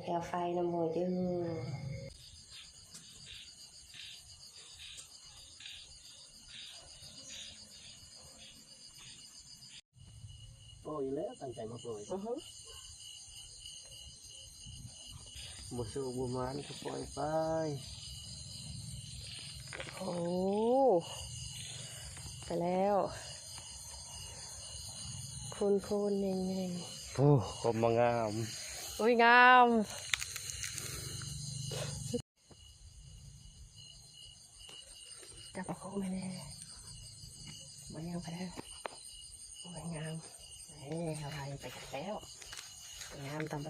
ແຖວໄຟນຳໝູເດີ້. ປ່ອຍແລ້ວ ຕັ້ງໃຈມາປ່ອຍ. ອືຮຶ ບໍ່ໂຊກບໍ່ໝານກໍປ່ອຍໄປ. ໂອ້ ໄປແລ້ວ ຄູນໆ ເງງໆ. ໂອ້ ຄວາມງາມ. ໂອ້ຍ ງາມ. ຈັບເອົາຂອງມາແດ່. ບໍ່ຍັງໄປເດີ້. ໂອ້ຍ ງາມ. ເອີ ເຮົາພາກັນໄປກັນແລ້ວ. ງາມຕາມ